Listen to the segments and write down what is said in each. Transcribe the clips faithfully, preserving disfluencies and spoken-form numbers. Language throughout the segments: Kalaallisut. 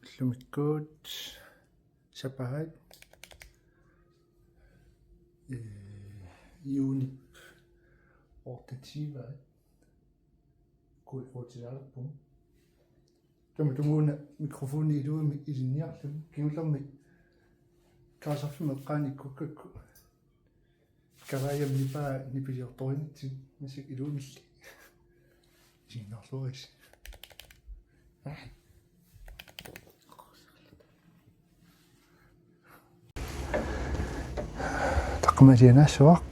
Ullumikkut sapaat, eh, juunip otteogtyve kuiquutilaalerpugut. Tamatumuuna mikrofoni iluamik ilinniarlugu kingullermi kaasarfimmi eqqaani ikkukkakku. Kalaajammi paa nipiliortorinitsi masik iluamilli. Sinnerluis. Taqqamalianaassuaq.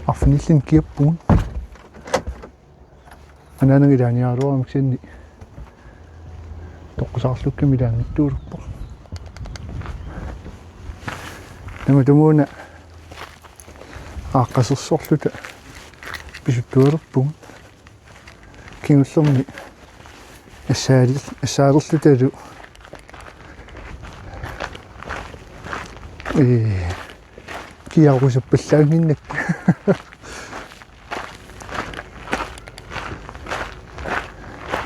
Arfinillin kiappugut. Anaanaga ilaaniaraluarami kisianni toqqusaarlukkami ilaanngittuulerpoq. Tamatumuuna aaqqasersorluta pisuttualerpugut. Kingullermi assaali-, assaalerlutalu. Ee, kiarusappallaanginnak.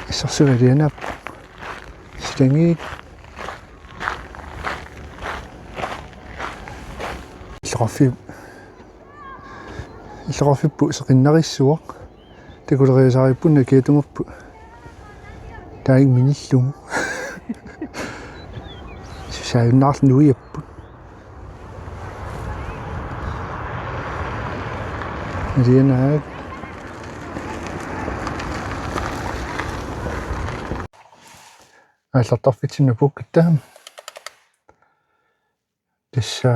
Assersualianaappoq. Silangiit. Illoqarfi-, illoqarfipput seqinnarissuaq. Takuleriasaaripput nakiatumerput. Taigminillugu. Saajunnaarlu nuiapput. Alianaak. Aallartarfitsinni puukkatta. Tassa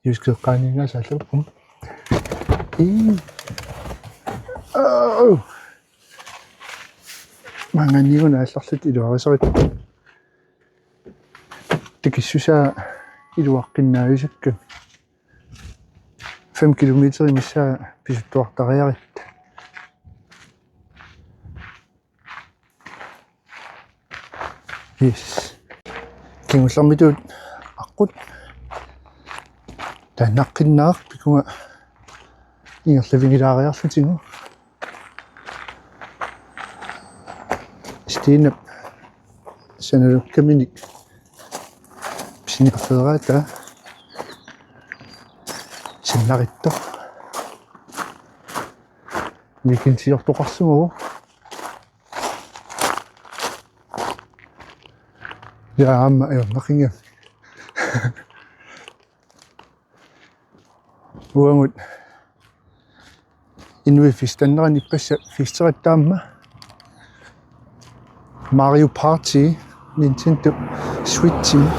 jyskit eqqaaniingaasa aallarput. Ii. Au. Maanngaanniit una aallarluta iluarisarit. Tikissusaa iluaqqinnaavisakka. Fem kilometer missaa pisuttuartariaratta. Yes. Kingullermitut aqqut. Taannaqqinnaaq pikunga ingerlavigilaariarlutigu. Stiinap sanalukkaminik pisiniarfeeraata sannarittoq. Weekendiortoqarsimavoq. Ja, aamma ajornaqigami. Uagut inuit festannera nippassaa festeratta aamma Mario Party Nintendo Switchimi.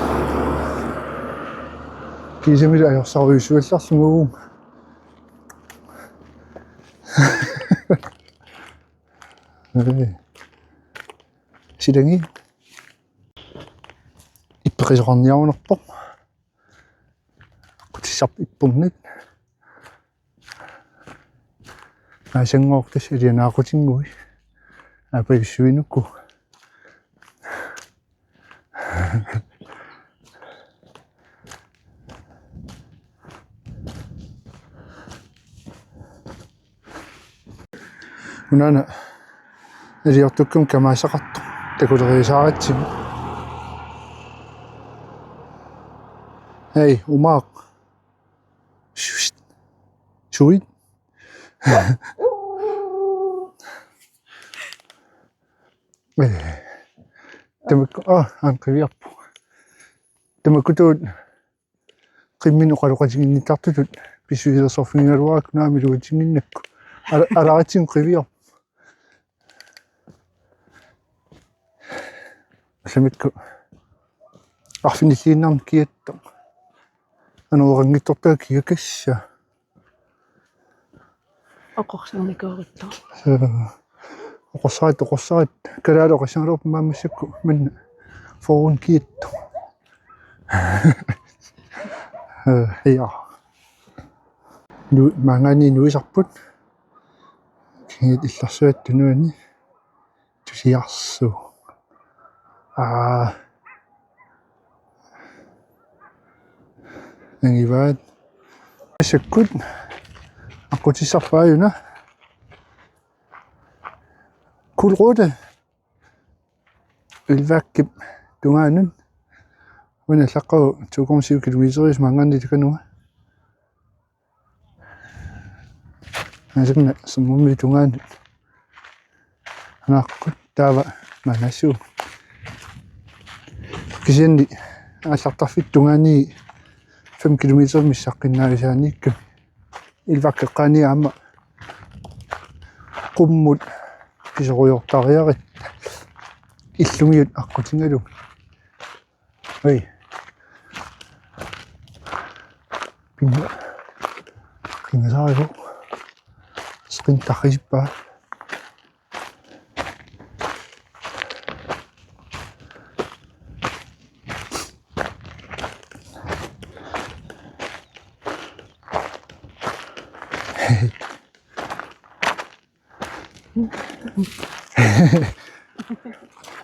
Kiisamilu ajorsarujussuallarlugu. Ee. Silangi. Ippeqisoqarniarunarpoq. Qutissarput ippernit. Aasanngoortas alianaaqutinnguit. Aapajussuinukku. Unaana iliortukkam kamaassaqartoq takuleriasaaratsigu. Hej, Umaaq. Shush. Suit. Tamakku, aa, aamma qiviarpoq. Tamakkutut qimminut oqaloqatiginnittartutut pissusilersorfigigaluarakku naamik iluatinnginnakku. Ala-, alaratsigu qiviarpoq. Allamikku arfinilliinnarmik kiattoq. Anoreqanngitsortaa kiakassaa. Oqorsiornikuugatta. Ee, oqorsaratta, oqorsaratta. Kalaaleq oqassagaluarpoq maani massakkut, men forhånd kiattoq. Ee, ja. Nu, maanngaanniit nuisarput. Kingit illersuat tunuani. Tusiarsuuvoq. Aa. Angivaat. Massakkut aqqutissarput aajuna. Kuldrute. Elværkip tungaanut. Una allaqqavoq to komma syv kilometer maanngaanniit takanunga. Asanna Sermermiut tungaanut. Anaakkut taava maannassuu. Kisianni aallartarfittut tungaanut fem kilometer missaqqinnavisaaniikka. Elværkeqqaani aamma qummut pisorujoortariaqarpoq. Illumiut aqqutigalugit. Oi. Pinna. Pinna saaju. Sprintarisippaa.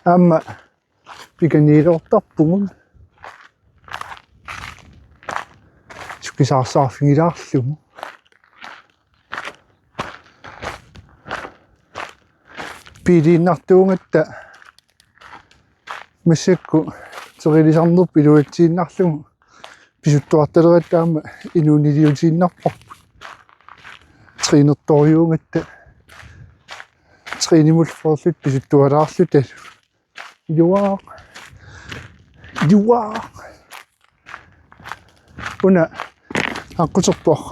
Aamma pikaniiloortarpugut. Sukisaarsaarfigilaarlugu. Biiliinnartuugatta massakkut terilisarnerput iluatsiinnarlugu. Pisuttuartaleratta aamma inuuniliutiinnarparput. Trænertorujuugatta. Trænerimullu foorlut pisuttualaarluta. Iluaq. Iluaq. Una aqquterpoq.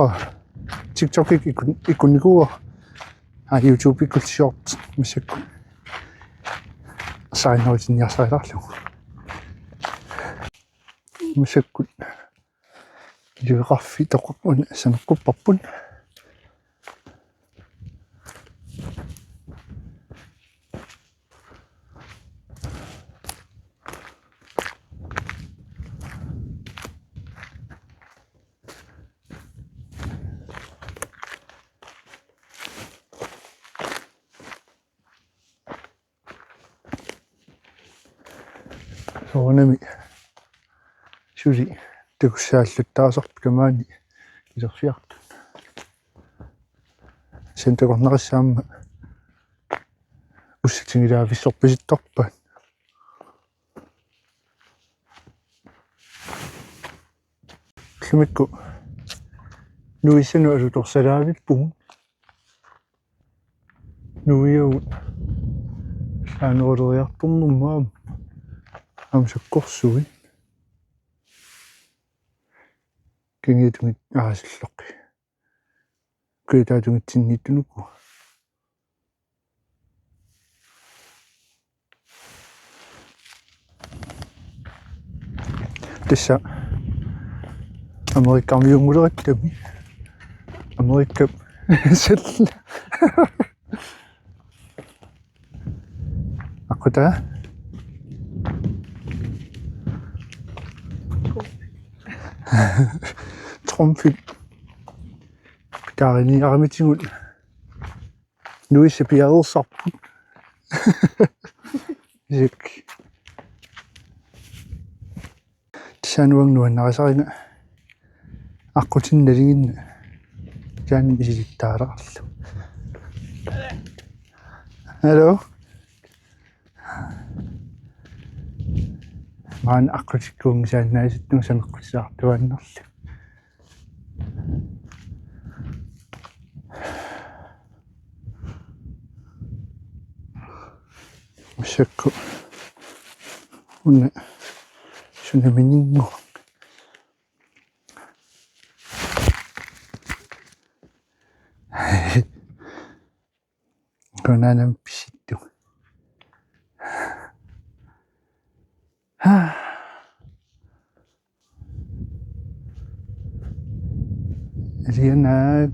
TikTokikkut ikun-, ikunnikuuara. Aa, YouTubekkullu short massakkut. Saannertinniarsarilaarlugu. Massakkut. Iluaqarfik toqorpun saneqqupparput. Soorunami suli takussaalluttaasarput tamaani ilersiartut. Sen takornarissaq aamma ussatigilaavissarpasittarpaat. Ullumikkut nuissanut alutorsalaavipput. Nuiagut saaneruleriartornermut aamma sakkortuit. Kangiatungit aasilloqi. Kujataatungitsinniittunuku. Tassa Amerikamiunngulerattami. Amerikap salla. Aqqutaa. Trumpip. Taariniaramitigut. Nuissa piareersarput. Isik. Tassa uanga nuannarisariga. Aqqutinnut nalinginnaq. Taanna misilittaalaarlugu. Hallo. Maanna aqqutikkuunngisaannaasuttunga saneqqussaartuaannarlugu. Massakkut una sunamininnguaq. Kunaanam pisittu. Alianaak.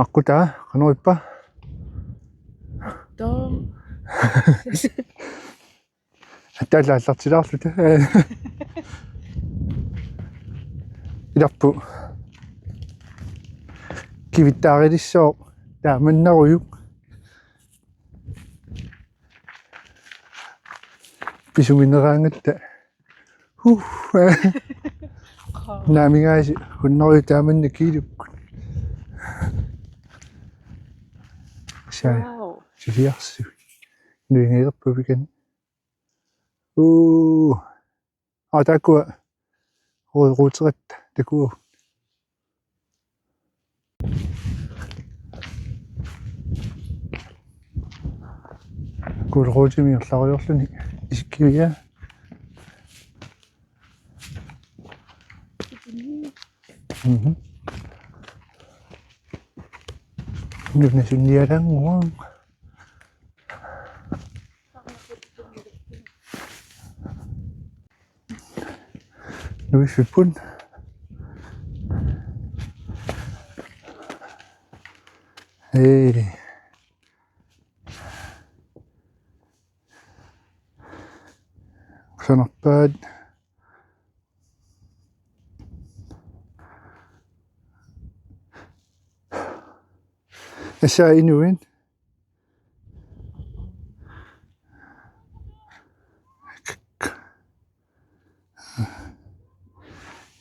Aqqutaa, qanoq ippa? Tom. Attaalla aallartilaarluta. Ilarpu. Kivittaarilissaaq taamannarujuk. Pisumineraangatta. Huh. Naamigaasi hunnorujut taamanna kiilukkut. Sai. Wow. Suliarsuit. Nuingilerput pikani. Uu. Aa, taakkua ru-, ruuteqatta takuagut. Gulerodsimi erlariorluni isikkiviaa. Mhm. Nunasunnialannguaq. Nuiffippoq. Hej. Kusanarpaat. Tassa inuit.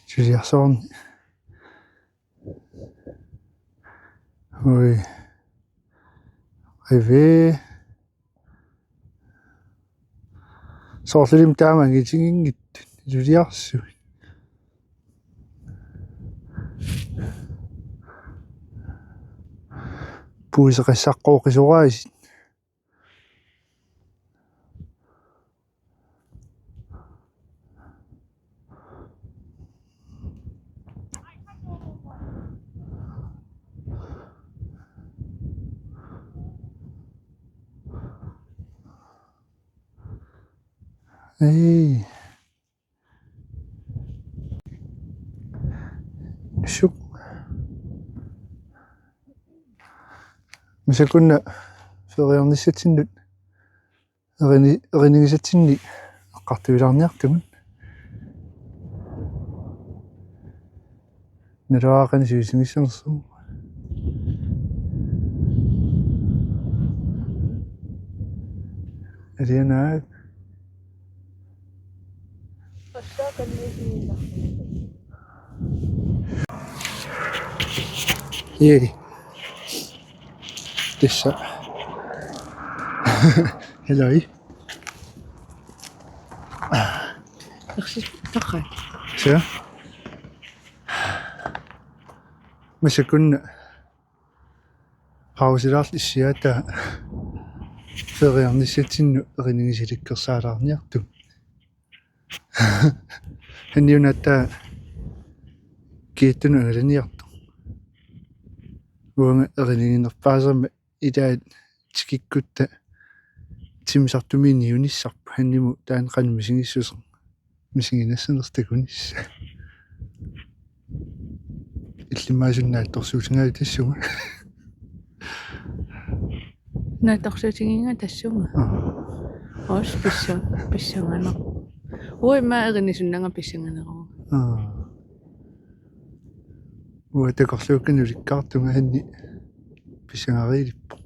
Suliarsuarni. Ui. Qivi. Soorlulimi taama angitiginngitsut suliarsuit. Puiseqassaqqooqisoraasiit. Ei. Suk. Massakkut una feriarnissatsinnut erini-, erinigisatsinni eqqartuilaarniartugut. Naluara qanoq sivisugissanersoq. Alianaak. Yay. Tassa. Hello. Merci. Takkai. Sure. Massakkut una pausilaarluta issiaata feriarnissatsinnut erinigisalikkersaalaarniartugut. Hanniunatta kiattunut angalaniartoq. Uanga eriniginerpaasama ilaat tikikkutta timmisartumiinniunissarput, hannimut taanna qanoq misigissuseq. Misiginassanersoq takunissaa. Illimmi aamma naatsorsuutigaara tassunga. Naatsorsuutigiga tassunga. Aa. Oos pissa-, pissanganaq. Uanga immaqa erinisunnanga pissanganeruvoq. Aa. Uanga takorluukkanik ulikkaartunga hanni pissangariilippoq.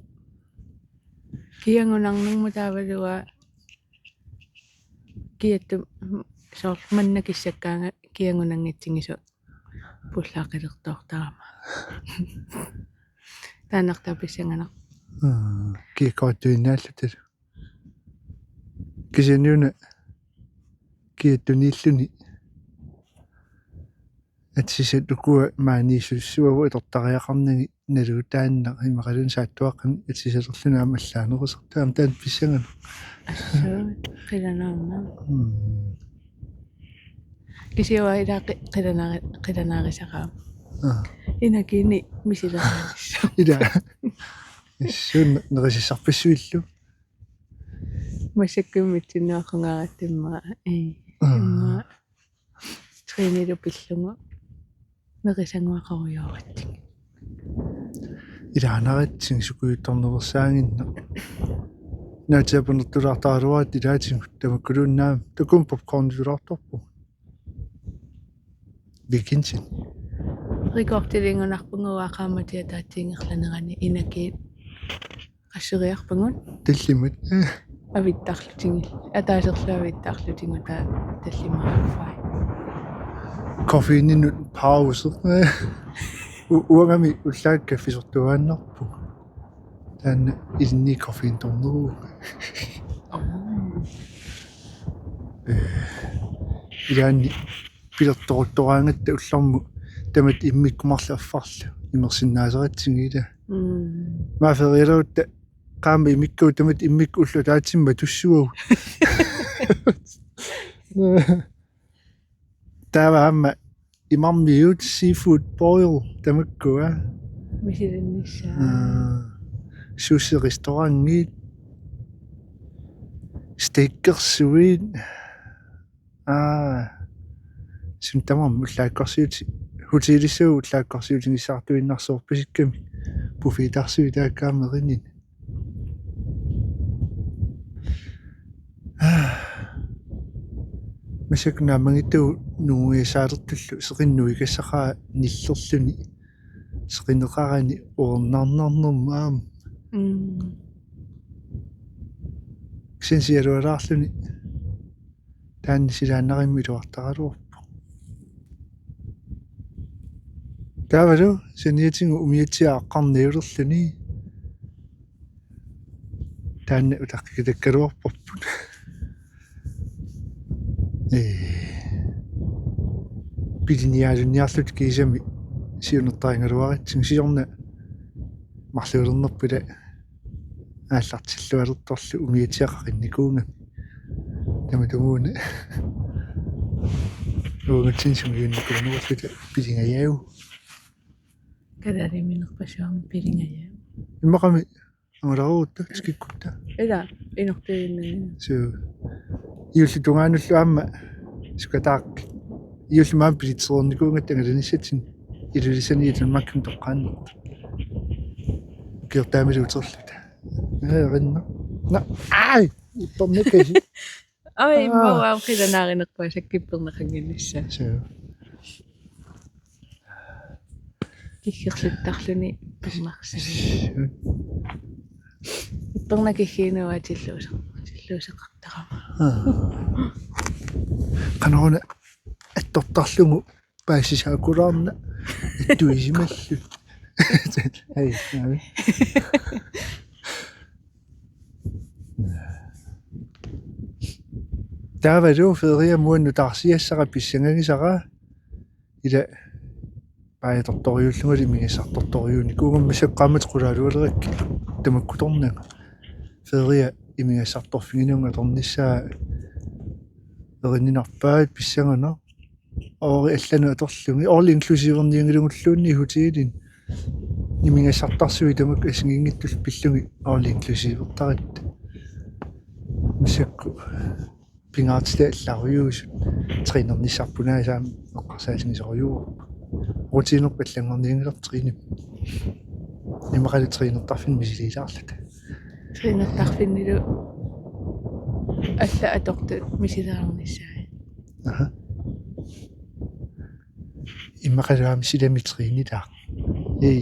Kiagunarnermut taavalu uanga kiattumi soorlu manna kissakkaanga kiagunanngitsigisoq pullaaqilertoortarama. Taannartaa pissanganaq. Aa, kiakkorattuinnaallutalu. Kisianni una kiattuniilluni atisat ukua maaniissussavagut atortariaqarnagit nalutaannaq immaqaluunniit saattuaqqani atisalerluni aamma allaanerusartoq aamma taanna pissanganaq. Assut, qilanaarnaq. Mm. Kisianni uanga ilaa qi-, qilanaari-, qilanaarisaqaaq. Aa. Inakiinni misilernissaa. Ilaa. Assut nerisassarpassuillu. Massakkut mitsinnuaqqugaaratta immaqa. Ee, aa. Immaqa. Trinilu pillugu. Nerisanguaqarujoratsigu. Ilaanaratsigit sukujuttornerussaaginnaq. Naatsiapanertulaartaraluaratta ilaatigut tamakkuluunniit aamma. Takuuk popcornitulaartarpugut. Weekendini. Rekordiliigunarpugut uanga qaammatit ataatsip ingerlanerani inakiit qasseriarpagut. Tallimat. Avittarlutigit. Ataaserlu avittarlutigu taava tallimat affai. Koffeininnut pause. U-, uangami ullaaq kaffisortuaannarpugut. Taanna ilinniit kaffiintorneruvoq. Ee, ilaanni pilertoruttoraangatta ullormut tamatta immikkut marluk affarlu imersinnaaseratsigit ila. Mm. Maaferialutta qaammat imikkuut tamatta immikkut ulloq ataatsimut matussuagut. Taava aamma imarmiut seafood boil tamakkua. Misilinnissaa. Aa, sushi restaurantngit. Steakersuit. Aa, suut tamarmik ullaakkorsiuti-, hotelissavut ullaakkorsiutigissaartuinnarsiorpasikkami. Buffetarsuit taakku aamma erinit. Massakkut naammagittut nungujassaalertullu seqinnut ikassaqaa nillerluni seqineqarani uernarnarnermut aamma. Mm. Kisianni sialualaarluni taanna silaannarami iluartaraluarpoq. Taavalu saniatigut umiatsiaq aqqarniulerluni. Taanna utaqqitakkaluarparput. Ee. Piliniaalunniarluta kiisami siunertarigaluaratsigit siorna marluulernerput ila aallartillualertorlu umiatsiaq qaqinnikuugami. Tamatumuuna. Uungatsinni sungiunnikuunerulluta pilingajaagu. Kalaaliminerpassuarnik pilingajaagu. Immaqami angalaarutta tikikkutta. Ila, inortuinnani. Suu. Juulli tungaanullu aamma sukataaq. Juulli maani bilitsereernikuugatta angalanissatsinnut. Ilulissani Ilunnaakkami toqqaannartoq. Ukiortaamilu uterluta. Ee, rinna. Na, ai, ippornakasi. Ai, imma Aa. Uanga qilanaarinerpaa sakkupperneqannginnissaa. Suu. Kiggerluttarluni ippernarsivik. Suu. Ippernakukkit uanga tilluusa-, tilluusaqartarama. Aa. Qanoruna attortarlugu paasisaakulaarna attuisimallu. Ai, ai. Taavalu ferie aamma nutaarsiassara pissangagisara ila paajatortorujuullungalu imigassartortorujuunikuugama massakkut qaammatit qulaalualerakkit tamakkutornanga. Ferie imigassartorfiginunga atornissaa erinninarpaat pissanganaq. Oori allanut atorlugit. All inclusivernianngilluunniit hotelini. Imigassartarsuit tamakku assigiinngitsullu pillugit all inclusivertaratta. Massakkut pingaartitat allarujuusut. Trænernissarput aamma eqqarsaatigisorujuuvoq. Rutiinerput allanngornianngilarput trænimik. Immaqalu trænertarfinni misiliilaarluta. Trænertarfinnilu allat atortut misilaarnissaat. Aha. Immaqalu aamma silami trænilaaq. Ei.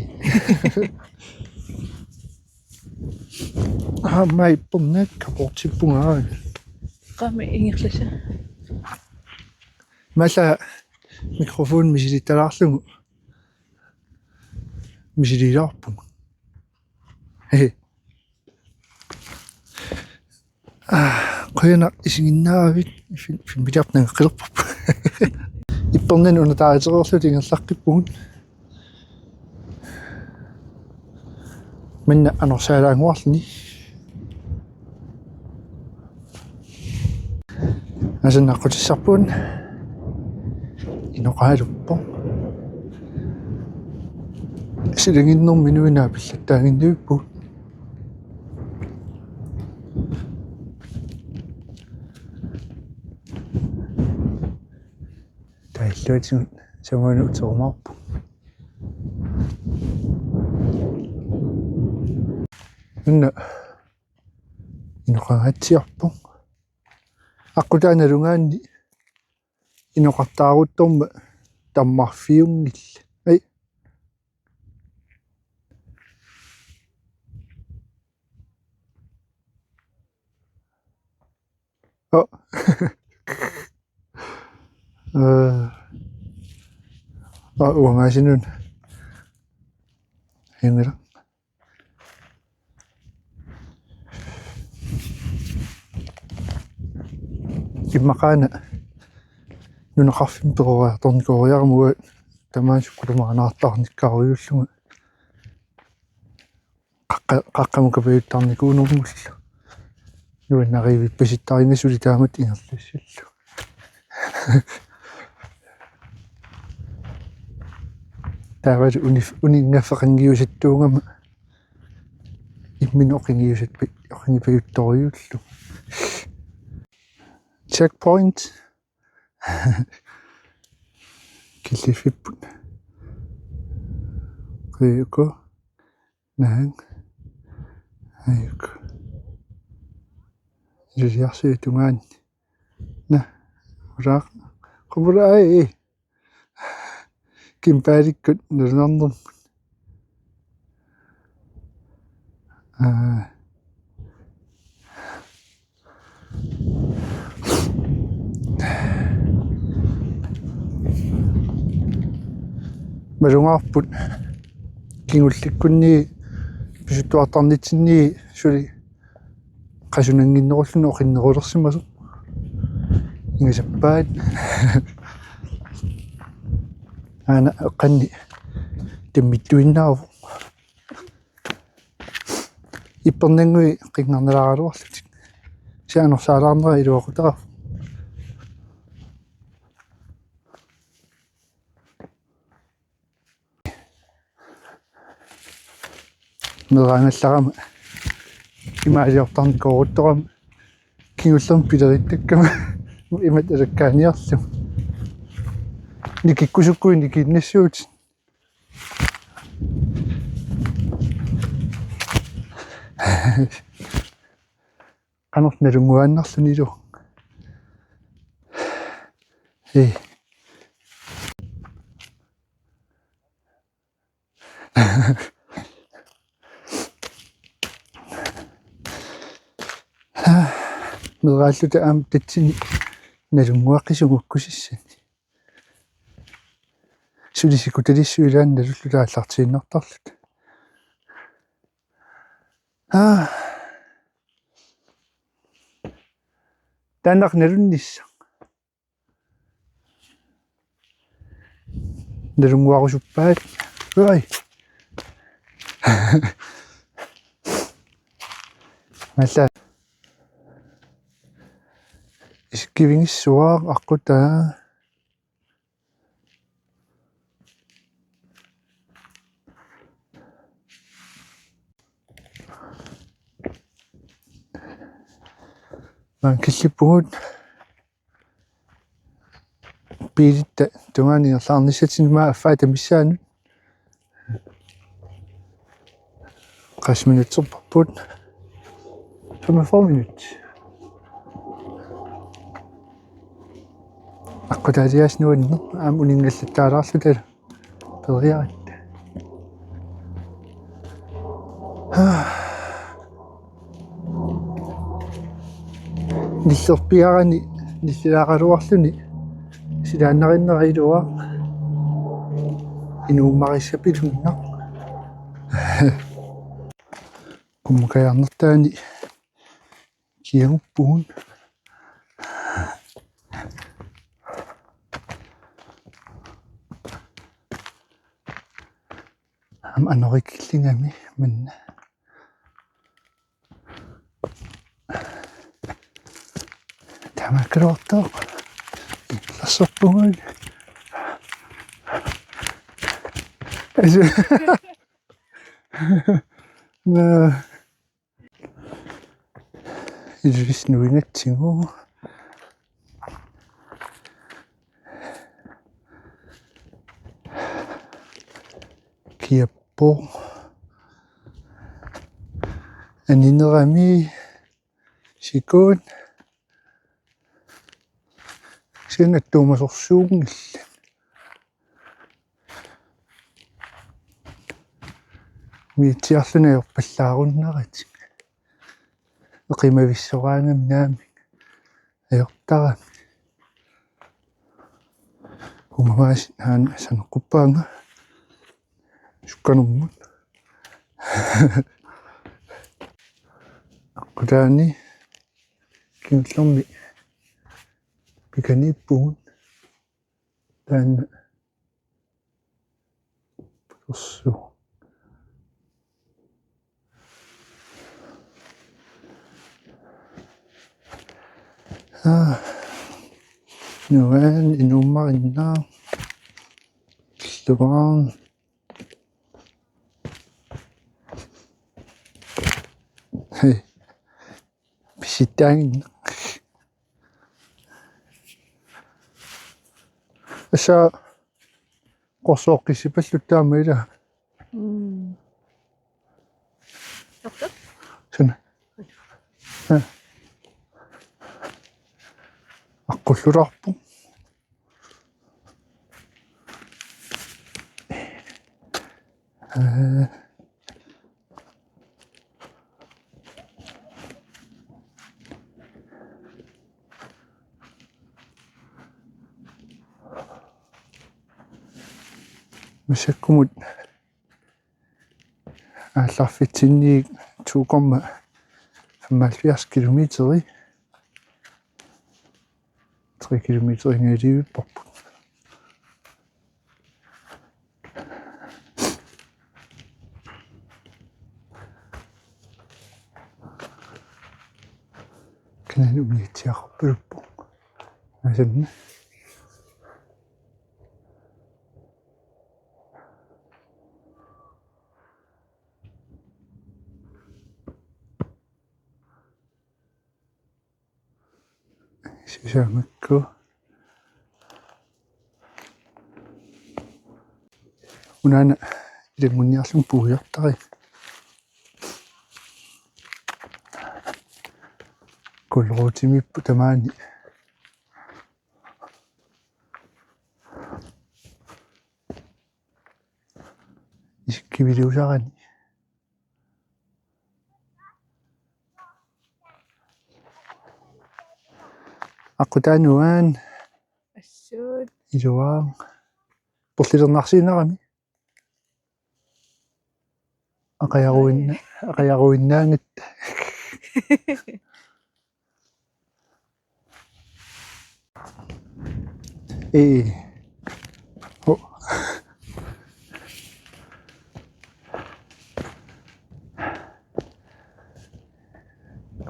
Aamma ippornakka portippunga. Qami ingerlassa. Massa mikrofon misilittalaarlugu. Misiliilaarpunga. Hehe. Aa, qujanaq isiginnaaravit. Fin-, fin-, pitiartanga qilerpop. Ippornani una taaritereerluta ingerlaqqippugut. Minna anorsaalaannguarluni. Asannaqqutissarput inoqaaluppoq. Silaginnermi nuinaa pillattaaginnavippugut. Tailluatigut samuani uterumaarpoq. Una inoqangaatsiarpoq. Aqqutaani nalugaanni inoqartaaruttormat tammarfiunngillat. Ai. Oh. Eh. Ah, uangaasinun. Hengela. Immaqaana nunaqarfimmi peroriartornikooriarama uanga tamaasa sukkulumaanaartarnikkaarujuullunga. Qaqqa-, qaqqamukapajuttarnikuunermullu. Nuannarivippasittaringa suli taamatut ingerlassallugu. Taavalu uni-, uninngaffeqanngiusattuugama imminut oqingiusat-, oqingipajuttorujuullugu. Checkpoint. Killiffipput. Qiuku. Naang. Ajuk. Ilusiarsuit tungaanni. Na. Uraaq. Qupura ai. Kimpaalikkut nalunarnermut. Aa. Malugaarput kingullikkunni pisuttuartarnitsinni suli qasunannginnerulluni oqinnerulersimasoq. Ingasappaat. Aana eqqanni timmittuinnaavoq. Ippernannguit qinngarnalaaraluarlutik. Sianersaalaarnera iluaqutaqarpoq. Meeraangallarama imaaliortarnikooruttorama kingullermik pilerittakkama imatut alakkaaniarlugu. Nikikkusukkuit nikiinnassuutit. Qanoq nalunnguaannarlunilu. Ee. Meeraalluta aamma tatsini nalunnguaqqisumik ukkusissani. Suli sikutalissuit ilaanni nalulluta aallartiinnartarluta. Aa. Taanna nalunnissaq. Nalunnguarusuppaat. Oi. Malla. Isikkivigissuaq aqqutaa. Maanna killippugut biilitta tungaanut ingerlaarnissatsinnut, aamma affaata missaanut. Qassit minutserparput? Femogfyrre minut. Aqqutaaliaasiit nuanneq aamma uninngallattaalaarluta periaratta. Nillerpiarani nillilaaraluarluni silaannarinnera iluaq inuummarissapilunneq. Qummukajaarnertaani kiaguppugut. Aamma anorikillingami manna. Tamakkununnga. Lasserpungun. Asu. Naa. Ilusi nuingatsigu. Kiappoq. Aninerami sikut. Sinattuumasorsuunngillat. Miitsiarluni ajorpallaarunnaratsigit. Eqimavissoraangami naamik ajortarami. Umamaas aan saneqquppaanga sukkanermut. Aqqutaani kingullermi Kaniippugut. Taanna. Torsu. Ah. Nuan inummarinnaa. Luan. Hej. Pisitaanngilaq. Asa qorsooqqissipalluttaama ila. Mm. Torsu? Suna. Ja. Aqqullulaarpoq. Eh. Masakkumut aallarfitsinniit to komma femoghalvfjerds kilometeri. Tre kilometer ingerlavipput. Kanani umiatsiaqarpaluppoq. Asanna. Sisamakku. Unaana ilanngunniarlunga puigortariga. Gulerotimiippoq tamaani. Isikkivilerusarani. Aqqutaani Nuan. Assut. Iluaq. Porlilernarsiinarami. Aqajaruinna-, aqajaruinnaanngitsoq. Ee. Ho.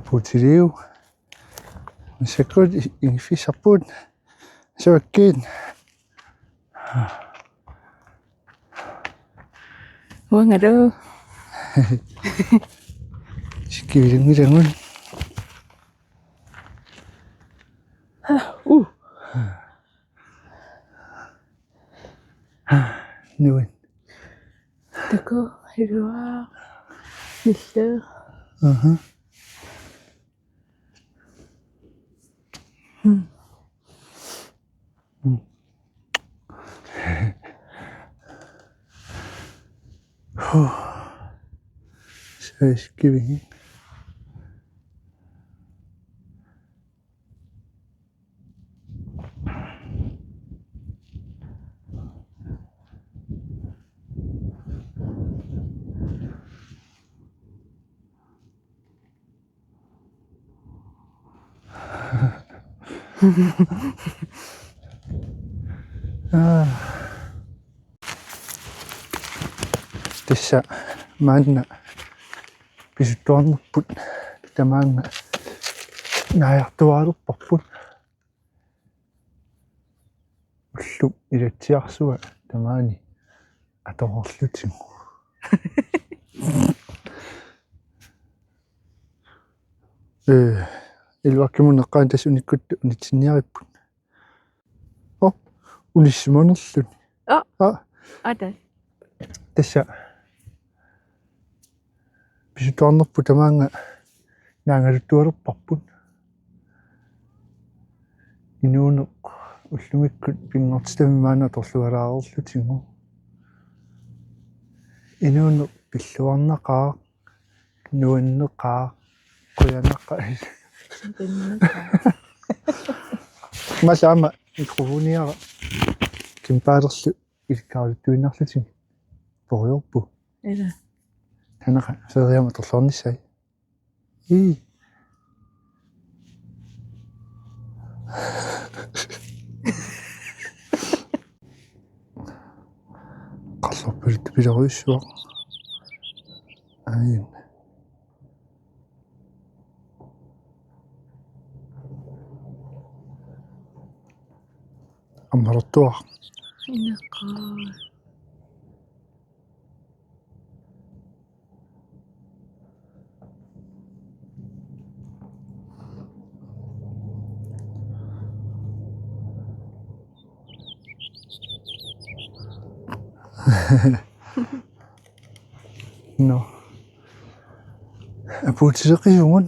Puutiliu. Massakkut i-, ingiffissarput. Savakkit. Uangalu. Isikkivilerunngilanga. Uh. Nuan. Takuuk, iluaq. Nillu. Aha. Hmm. Hmm. Huh. Sisamakku. Aa. Tassa maanna pisuttuarnerput tamaanga naajartuaalerparput. Ullup ilatsiarsua tamaani atorlutigu. Ee, iluaqqimut eqqaani tassa unikkut unitsinniaripput. Oh, unissisimanerluni. Oh. Ah. Ata. Tassa. Pisuttuarnerput tamaanga naangaluttualerparput. Inuuneq ullumikkut pinngortitami maanna atorlualaareerlutigu. Inuuneq pilluarnaqaaq, nuanneqaaq, qujanaqaaq. Nuanneqaaq. Maanna aamma mikrofoniara kimpaalerlu ilikkaraluttuinnarlutigit. Poriorpu. Ila. Tanaqa, feriama atorluarnissaa. Ii. Qallerpiluttupilerujussuaq. Ain. Ammartuaq. Inaqaa. No. Apuutileqisugut.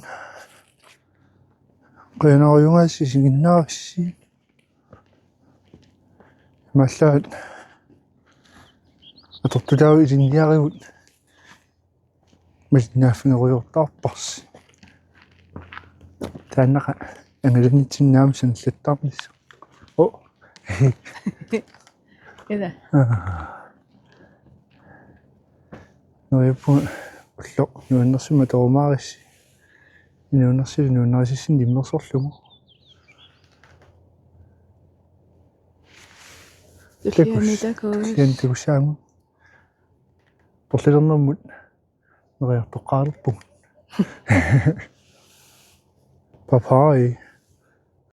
Qinarujungaassi isiginnaarassi. Imaallaat atortutaavoq ilinniarigut. Malinnaaffigerujoortarparsi. Taannaqa angalanitsinni aamma sanallattarnissaq. Oh. Ila. Neriuppunga ulloq nuannersimmat torumaarissi. Nuannersilu nuannarisassinnik immersorlugu. Tulliani takuss. Tulliani takussaagut. Porlilernermut neriartoqqaalerpugut. Bye bye.